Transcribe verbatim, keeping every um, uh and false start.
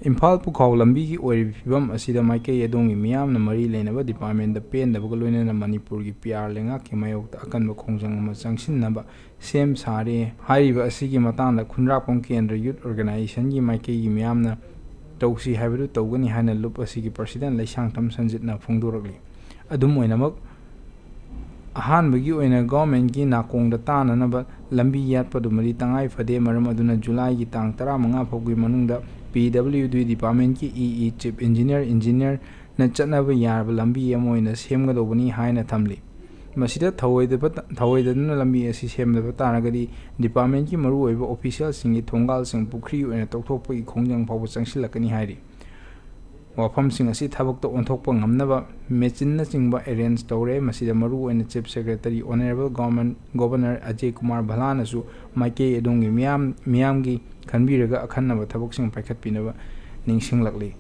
ꯏꯝꯐꯥꯜ ꯄꯨꯈꯥꯎ ꯂꯝꯕꯤꯒꯤ ꯑꯣꯏꯔꯤꯕ ꯐꯤꯕꯝ ꯑꯁꯤꯗ ꯃꯥꯏꯀꯩ ꯑꯗꯣꯝꯒꯤ ꯃꯤꯌꯥꯝꯅ ꯃꯔꯤ ꯂꯩꯅꯕ departmentꯗ ꯄꯦꯟꯗꯕꯒ ꯂꯣꯏꯅꯅ ꯃꯅꯤꯄꯨꯔꯒꯤ P R ꯂꯩꯉꯥꯛꯀꯤ ꯃꯥꯌꯣꯛꯇ ꯑꯀꯟꯕ ꯈꯣꯡꯖꯪ ꯑꯃ ꯆꯪꯁꯤꯟꯅꯕ ꯁꯦꯝ ꯁꯥꯔꯦ꯫ ꯍꯥꯏꯔꯤꯕ ꯑꯁꯤꯒꯤ ꯃꯇꯥꯡꯗ ꯈꯨꯟꯗ꯭ꯔꯥꯛꯄꯝ ꯀꯦꯟꯗ꯭ꯔ Youth Organizationꯒꯤ ꯃꯥꯏꯀꯩꯒꯤ ꯃꯤꯌꯥꯝꯅ ꯇꯧꯁꯤ ꯍꯥꯏꯕꯗꯨ ꯇꯧꯒꯅꯤ ꯍꯥꯏꯅ ꯂꯨꯞ ꯑꯁꯤꯒꯤ president ꯂꯩꯁꯥꯡꯊꯦꯝ ꯁꯟꯖꯤꯠꯅ ꯐꯣꯡꯗꯣꯔꯛꯂꯤ꯫ ꯑꯗꯨꯝ ꯑꯣꯏꯅꯃꯛ, ꯑꯍꯥꯟꯕꯒꯤ ꯑꯣꯏꯅ governmentꯀꯤ ꯅꯥꯀꯣꯡꯗ ꯇꯥꯅꯅꯕ ꯂꯝꯕꯤ ꯌꯥꯠꯄꯗꯨꯃꯗꯤ ꯇꯉꯥꯏ ꯐꯗꯦ꯫ ꯃꯔꯝ ꯑꯗꯨꯅ Julyꯒꯤ ꯇꯥꯡ ꯇꯔꯥꯃꯉꯥ ꯐꯥꯎꯒꯤ ꯃꯅꯨꯡꯗ P W D departmentꯀꯤ E E, chief engineer, engineerꯅ ꯆꯠꯅꯕ ꯌꯥꯔꯕ ꯂꯝꯕꯤ ꯑꯃ ꯑꯣꯏꯅ ꯁꯦꯝꯒꯗꯧꯕꯅꯤ ꯍꯥꯏꯅ ꯊꯝꯂꯤ꯫ ꯃꯁꯤꯗ ꯊꯧꯑꯣꯏꯗꯕ-, ꯊꯧꯑꯣꯏꯗꯗꯨꯅ ꯂꯝꯕꯤ ꯑꯁꯤ ꯁꯦꯝꯗꯕ ꯇꯥꯔꯒꯗꯤ departmentꯀꯤ ꯃꯔꯨꯑꯣꯏꯕ officialꯁꯤꯡꯒꯤ ꯊꯣꯡꯒꯥꯜꯁꯤꯡ ꯄꯨꯈ꯭ꯔꯤ ꯑꯣꯏꯅ ꯇꯧꯊꯣꯛꯄꯒꯤ ꯈꯣꯡꯖꯪ ꯐꯥꯎꯕ ꯆꯪꯁꯤꯜꯂꯛꯀꯅꯤ ꯍꯥꯏꯔꯤ꯫ ꯋꯥꯐꯝꯁꯤꯡ ꯑꯁꯤ ꯊꯕꯛꯇ ꯑꯣꯟꯊꯣꯛꯄ ꯉꯝꯅꯕ machineꯅꯆꯤꯡꯕ arrange ꯇꯧꯔꯦ꯫ ꯃꯁꯤꯗ ꯃꯔꯨꯑꯣꯏꯅ Chief Secretary Honourable Government, Governor Ajay Kumar ꯚꯜꯂꯥꯅꯁꯨ ꯃꯥꯏꯀꯩ ꯑꯗꯣꯝꯒꯤ ꯃꯤꯌꯥꯝ, ꯃꯤꯌꯥꯝꯒꯤ ꯈꯟꯕꯤꯔꯒ ꯑꯈꯟꯅꯕ ꯊꯕꯛꯁꯤꯡ ꯄꯥꯏꯈꯠꯄꯤꯅꯕ ꯅꯤꯡꯁꯤꯡꯂꯛꯂꯤ꯫